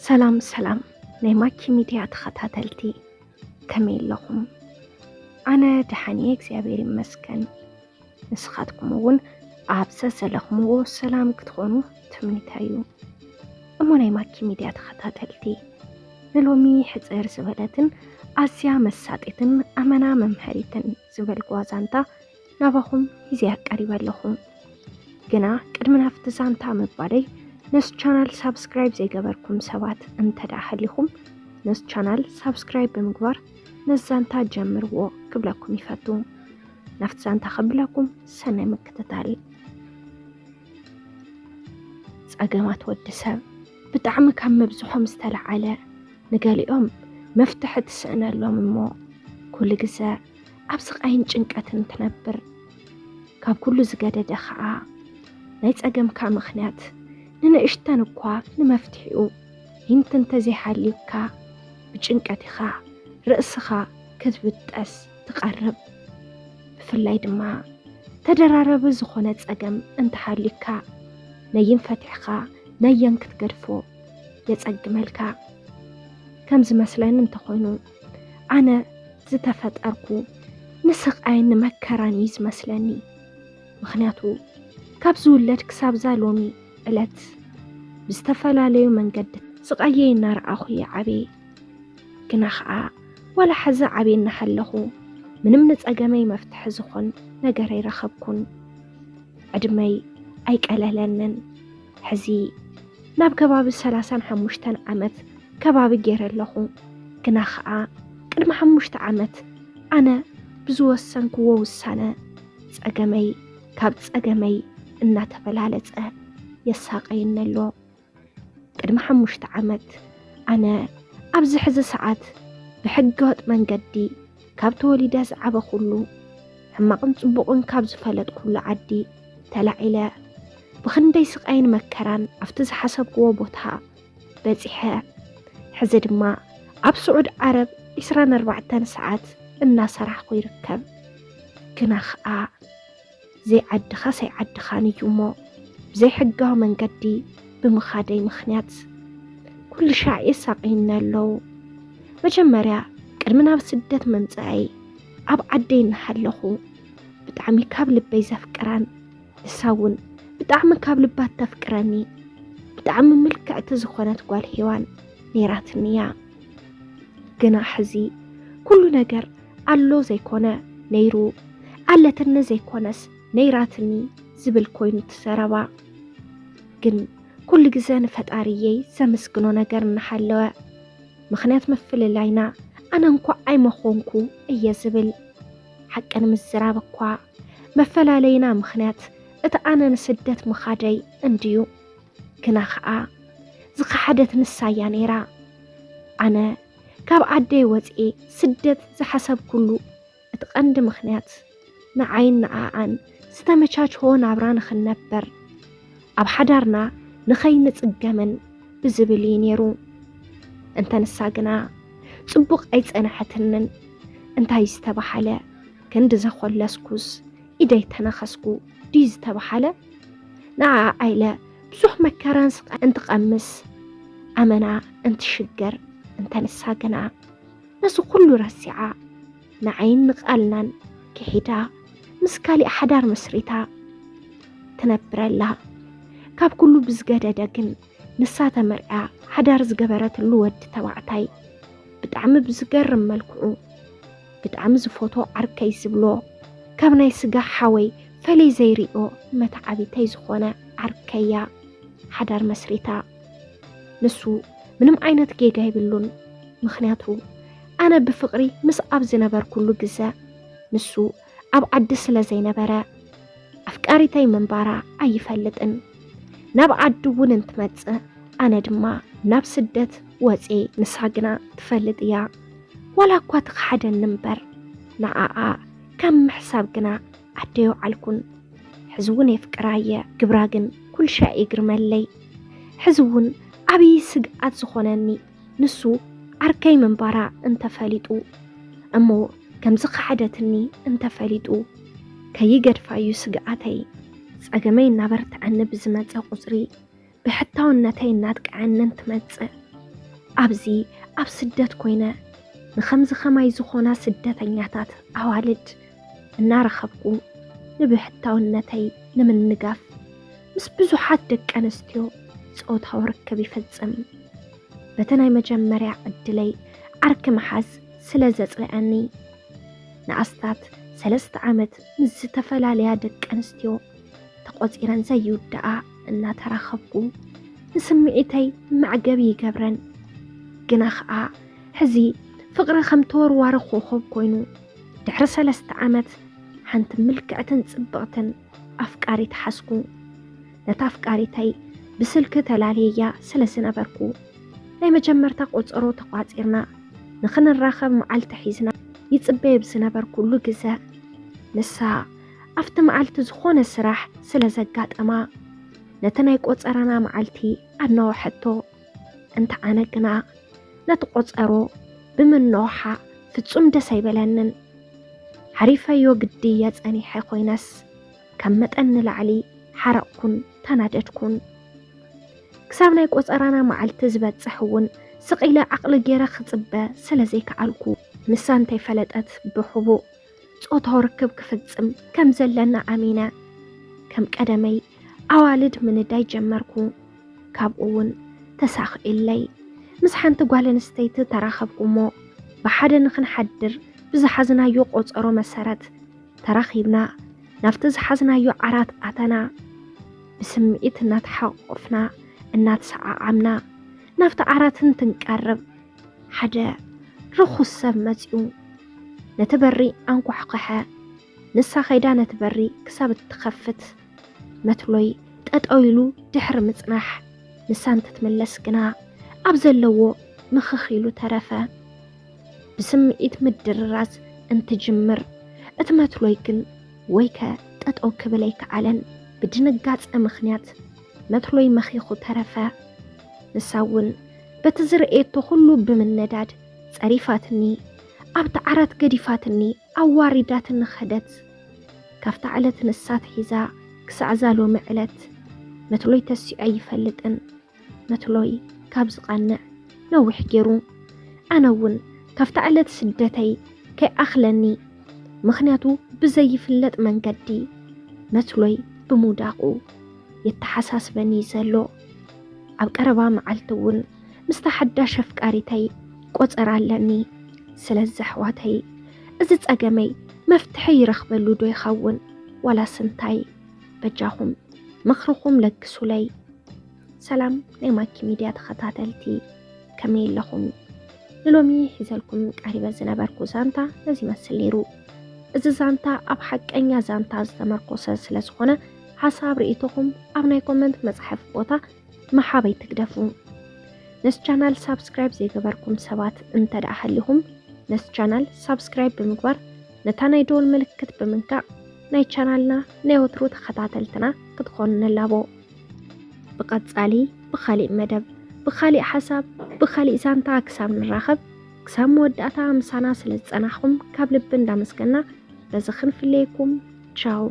ሰላም ሰላም ናይ ማኪ ሚድያ ተኸታተልቲ፣ ከመይ ኣለኹም? ኣነ ደሓን እየ እግዚኣብሔር ይመስገን። ንስኻትኩም እውን ኣብ ዘዘለኹምዎ ሰላም ክትኾኑ ትምኒተይ እዩ። እሞ ናይ ማኪ ሚድያ ተኸታተልቲ፣ ንሎሚ ሕፅር ዝበለትን ኣዝያ መሳጢትን ኣመና መምሃሪትን ዝበልኩዋ ዛንታ ናባኹም ሂዘያ ቀሪበ ኣለኹ። ግና ቅድሚ ናብቲ ዛንታ ምባለይ ነዚ ቻናል ሳብስክራይብ ዘይገበርኩም ሰባት እንተ ደኣ ሃሊኹም ነዚ ቻናል ሳብስክራይብ ብምግባር ነዚ ዛንታ ጀምርዎ ክብለኩም ይፈቱ። ናብቲ ዛንታ ከብለኩም ሰናይ ምክትታል። ጸገማት ወዲ ሰብ ብጣዕሚ ካብ ምብዝሖም ዝተለዓለ ንገሊኦም መፍትሒ ትስእነሎም እሞ ኩሉ ግዘ ኣብ ስቓይን ጭንቀትን ትነብር። ካብ ኩሉ ዝገደደ ኸኣ ናይ ጸገምካ ምኽንያት ንንእሽተን እኳ ንመፍትሒኡ ሂንት እንተዘይሃልዩካ ብጭንቀት ኢኻ ርእስኻ ክትብጠስ ትቐርብ። ብፍላይ ድማ ተደራረቢ ዝኾነ ጸገም እንተሃልዩካ ነይን ፈቲሕኻ ነየን ክትገድፎ የጸግመልካ። ከም ዝመስለኒ እንተኾይኑ ኣነ ዝተፈጠርኩ ንስቓይን ንመከራን እዩ ዝመስለኒ። ምኽንያቱ ካብ ዝውለድ ክሳብዛ ሎሚ ዕለት ብዝተፈላለዩ መንገዲ ስቓየይ እናረኣኹ እየ ዓብየ። ግና ኸዓ ዋላ ሓዚ ዓብየ እናሃለኹ ምንም ንጸገመይ መፍትሒ ዝኾን ነገር ኣይረኸብኩን። ዕድመይ ኣይቀለለንን። ሕዚ ናብ ከባቢ ሰላሳን ሓሙሽተን ዓመት ከባቢ ገይረ ኣለኹ። ግና ኸዓ ቅድሚ ሓሙሽተ ዓመት ኣነ ብዝወሰንክዎ ውሳነ ጸገመይ ካብ ጸገመይ እናተበላለጸ የሳቐየኒ ኣሎ። ቅድሚ ሓሙሽተ ዓመት ኣነ ኣብዚ ሕዚ ሰዓት ብሕገወጥ መንገዲ ካብ ተወሊደ ዝዓበኹሉ ሕማቕን ጽቡቕን ካብ ዝፈለጥኩሉ ዓዲ ተላዒለ ብኽንደይ ስቓይን መከራን ኣብቲ ዝሓሰብክዎ ቦታ በጺሐ። ሕዚ ድማ ኣብ ስዑድ ዓረብ ዒስራን ኣርባዕተን ሰዓት እናሰራሕኩ ይርከብ። ግና ኸኣ ዘይዓድኻስ ኣይዓድኻን እዩ እሞ ብዘይሕጋዊ መንገዲ ብምኻደይ ምኽንያት ኩሉ ሻዕ የሳቕዩኒ ኣለዉ። መጀመርያ ቅድሚ ናብ ስደት ምምጻኣይ ኣብ ዓደይ እናሃለኹ ብጣዕሚ ካብ ልበይ ዘፍቅራን ንሳ እውን ብጣዕሚ ካብ ልባ እተፍቅረኒ ብጣዕሚ ምልክዕቲ ዝኾነት ጓል ሄዋን ነይራትኒ እያ። ግና ሕዚ ኩሉ ነገር ኣሎ ዘይኮነ ነይሩ፣ ኣለትኒ ዘይኮነስ ነይራትኒ ዝብል ኮይኑ እቲ ዘረባ። ግን ኩሉ ግዘ ንፈጣሪየይ ዘመስግኖ ነገር እናሃለወ ምኽንያት ምፍልላይና ኣነ እንኳዕ ኣይመኾንኩ እየ ዝብል። ሓቂ ንምዝራብ እኳ መፈላለይና ምኽንያት እቲ ኣነ ንስደት ምኻደይ እንድዩ። ግና ኸዓ ዝኸሓደት ንሳ እያ ነይራ። ኣነ ካብ ዓደይ ወፅኤ ስደት ዝሓሰብኩሉ እቲ ቀንዲ ምኽንያት ንዓይን ንኣኣን ዝተመቻችሆ ናብራ ንኽንነብር ኣብ ሓዳርና ንኸይንጽገምን ብዝብል እዩ ነይሩ። እንተ ንሳ ግና ጽቡቕ ኣይጸንሐትንን። እንታይ ዝተባሃለ ክንዲ ዘኾለስኩስ ኢደይ ተነኸስኩ ድዩ ዝተባሃለ? ንዓኣ ኢለ ብዙሕ መከራን ስቓይ እንትቐምስ ኣመና እንትሽገር እንተ ንሳ ግና ነዚ ኩሉ ረሲዓ ንዓይን ንቓልናን ክሒዳ ምስ ካሊእ ሓዳር መስሪታ ትነብር ኣላ። ካብ ኩሉ ብዝገደደ ግን ንሳ ተመርዕያ ሓዳር ዝገበረትሉ ወዲ ተባዕታይ ብጣዕሚ ብዝገርም መልክዑ ብጣዕሚ ዝፈትዎ ዓርከይ ዝብሎ ካብ ናይ ስጋ ሓወይ ፈልይ ዘይርእዮ መተዓቢተይ ዝኾነ ዓርከያ ሓዳር መስሪታ። ንሱ ምንም ዓይነት ጌጋ የብሉን። ምኽንያቱ ኣነ ብፍቕሪ ምስ ኣብ ዝነበርኩሉ ግዘ ንሱ ኣብ ዓዲ ስለ ዘይነበረ ኣፍቃሪተይ ምንባራ ኣይፈልጥን። ናብ ዓዲ እውን እንትመጽእ ኣነ ድማ ናብ ስደት ወፅየ። ንሳ ግና ትፈልጥ እያ። ዋላ እኳ ትኽሓደኒ እምበር ንዓኣ ካብ ምሕሳብ ግና ዓደይ ኣውዓልኩን። ሕዚ እውን የፍቅራ እየ። ግብራ ግን ኩልሻዕ ይግርመለይ። ሕዚ እውን ዓብዪ ስግኣት ዝኾነኒ ንሱ ዓርከይ ምንባራ እንተፈሊጡ እሞ ከምዚ ክሓደትኒ እንተፈሊጡ ከይገድፋ እዩ ስግኣተይ። ጸገመይ እናበርትዐኒ ብዝመጸ ቁጽሪ ብሕታውነተይ እናጥቅዐንን ትመጽእ። ኣብዚ ኣብ ስደት ኮይነ ንኸምዚ ኸማይ ዝኾና ስደተኛታት ኣዋልድ እናረኸብኩ ንብሕታውነተይ ንምንጋፍ ምስ ብዙሓት ደቂ ኣንስትዮ ጾታዊ ርክብ ይፍጽም። በቲ ናይ መጀመርያ ዕድለይ ዓርኪ ምሓዝ ስለ ዘጽለኣኒ፣ ንኣስታት ሰለስተ ዓመት ምስ ዝተፈላለያ ደቂ ኣንስትዮ ተቖጺረን ዘይውድኣ እናተራኸብኩ ንስምዒተይ መዕገቢ ይገብረን። ግና ኸኣ ሕዚ ፍቕሪ ከም ተወርዋሪ ኮኾብ ኮይኑ ድሕሪ ሰለስተ ዓመት ሓንቲ ምልክዕትን ጽብቕትን ኣፍቃሪት ሓዝኩ። ነታ ኣፍቃሪተይ ብስልኪ ተላልየያ ስለ ዝነበርኩ ናይ መጀመርታ ቆጸሮ ተቋጺርና ንኽንራኸብ መዓልቲ ሒዝና ይጽበየ ብዝነበርኩሉ ግዘ ንሳ ኣብቲ መዓልቲ ዝኾነ ስራሕ ስለ ዘጋጠማ ነቲ ናይ ቆጸራና መዓልቲ ኣናወሐቶ። እንተ ኣነ ግና ነቲ ቆጸሮ ብምንዋሓ ፍጹም ደስ ኣይበለንን። ሓሪፈዮ ግዲ እየ ጸኒሐ ኮይነስ ካብ መጠን ንላዕሊ ሓረቕኩን ተናደድኩን። ክሳብ ናይ ቆጸራና መዓልቲ ዝበጽሕ እውን ስቕ ኢለ ዓቕሊ ገይረ ክጽበ ስለ ዘይከኣልኩ ንሳ እንተይፈለጠት ብሕቡእ ጾታዊ ርክብ ክፍጽም ከም ዘለና ኣሚነ ከም ቀደመይ ኣዋልድ ምንዳይ ጀመርኩ። ካብኡ እውን ተሳኺዕለይ ምስ ሓንቲ ጓል ኣንስተይቲ ተራኸብኩ እሞ ብሓደ ንኽንሓድር ብዝሓዝናዮ ቆጸሮ መሰረት ተራኺብና ናብቲ ዝሓዝናዮ ዓራት ኣተና። ብስምዒት እናተሓቆፍና እናተሰዓዓምና ናብቲ ዓራት እንትንቀርብ ሓደ ርኹስ ሰብ መጺኡ ነቲ በሪ ኣንኳሕኮሐ። ንሳ ከይዳ ነቲ በሪ ክሳብ እትኸፍት መትሎይ ጠጠው ኢሉ ድሕሪ ምጽናሕ ንሳ እንትትምለስ ግና ኣብ ዘለዎ ምኽኽ ኢሉ ተረፈ። ብስምዒት ምድርራዝ እንትጅምር እቲ መትሎይ ግን ወይከ ጠጠው ክብል ኣይከኣለን። ብድንጋጸ ምኽንያት መትሎይ መኺኹ ተረፈ። ንሳ እውን በቲ ዝረኤቶ ኩሉ ብምነዳድ ጸሪፋትኒ ኣብቲ ዓራት ገዲፋትኒ ኣዋሪዳትኒ ኸደት። ካብታ ዕለት ንሳ ኣትሒዛ ክሳዕ እዛ ሎሚ ዕለት መትሎይ ተሲዑ ኣይፈልጥን። መትሎይ ካብ ዝቐንዕ ነዊሕ ገይሩ። ኣነ እውን ካብታ ዕለት ስደተይ ከይኣኽለኒ ምኽንያቱ ብዘይፍለጥ መንገዲ መትሎይ ብምውዳቑ የተሓሳስበኒ ዘሎ። ኣብ ቀረባ መዓልቲ እውን ምስታ ሓዳሽ ኣፍቃሪተይ ቆጸራ ኣለኒ። ስለዚ ኣሕዋተይ እዚ ጸገመይ መፍትሒ ይረኽበሉ ዶ ይኸውን ዋላስ እንታይ? በጃኹም ምኽርኹም ለግሱለይ። ሰላም ናይ ማኪ ሚድያ ተኸታተልቲ ከመይ ኣለኹም? ንሎሚ ሒዘልኩም ቀሪበ ዝነበርኩ ዛንታ ነዚ ይመስል ነይሩ። እዚ ዛንታ ኣብ ሓቀኛ ዛንታ ዝተመርኮሰ ስለ ዝኾነ ሓሳብ ርእይቶኹም ኣብ ናይ ኮመንት መጽሓፊ ቦታ ምሓብ ኣይትግደፉ። ነዚ ቻናል ሳብስክራይብ ዘይገበርኩም ሰባት እንተ ደኣ ሃሊኹም ነዚ ቻናል ሳብስክራይብ ብምግባር ነታ ናይ ደወል ምልክት ብምንካእ ናይ ቻናልና ናይ ወትሩ ተኸታተልትና ክትኾኑ ንላቦ። ብቐጻሊ ብኻሊእ መደብ ብኻሊእ ሓሳብ ብኻሊእ ዛንታ ክሳብ ንራኸብ ክሳብ መወዳእታ ምሳና ስለ ዝጸናሕኩም ካብ ልቢ እንዳመስገና በዚ ክንፍለየኩም። ቻው።